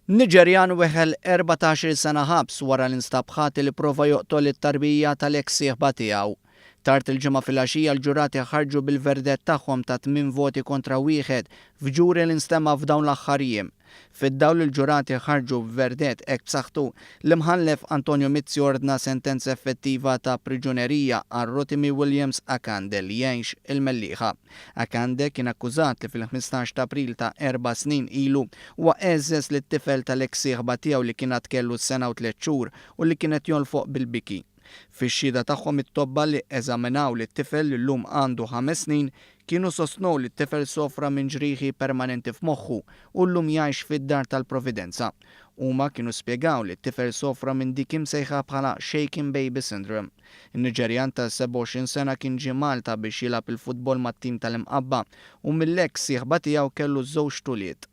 Niġerjan weħel 14-il sena ħabs wara li nstab ħati li prova joqtol it-tarbija tal-eks sieħba tiegħu. Tard il-Ġimgħa filgħaxija l-ġurati ħarġu bil-verdett tagħhom ta' tmien voti kontra wieħed f'ġuri li nstema' f'dawn l-aħħar jiem. Fid-dawl li l-ġurati ħarġu b'verdett hekk b'saħħtu, l-Imħallef Antonio Mizzi ordna sentenza effettiva ta' priġunerija għal Rotimi Williams Akande li jgħix il-Mellieħa. Akande kien akkużat li fil-15 ta' April ta' erba' snin ilu huwa għeżżeż lit-tifel tal-eks sieħba tiegħu li kien għad kellu sena u tliet xhur u li kien qed jolfoq bil-biki. Fix-xhieda tagħhom it-tobba li eżaminaw lit-tifel li llum għandu ħames snin kienu sostnew li t-tifel sofra minn ġrieħi permanenti f'moħħu u llum jgħix fid-Dar tal-Providenza. Huma kienu spjegaw li t-tifel sofra minn dik imsejħa bħala shaken baby syndrome. In-Niġerjan ta' 27 sena kien ġie Malta biex jilgħab il-futbol mat-tim tal-Imqabba u mill-eks sieħba tiegħu kellu żewġt ulied.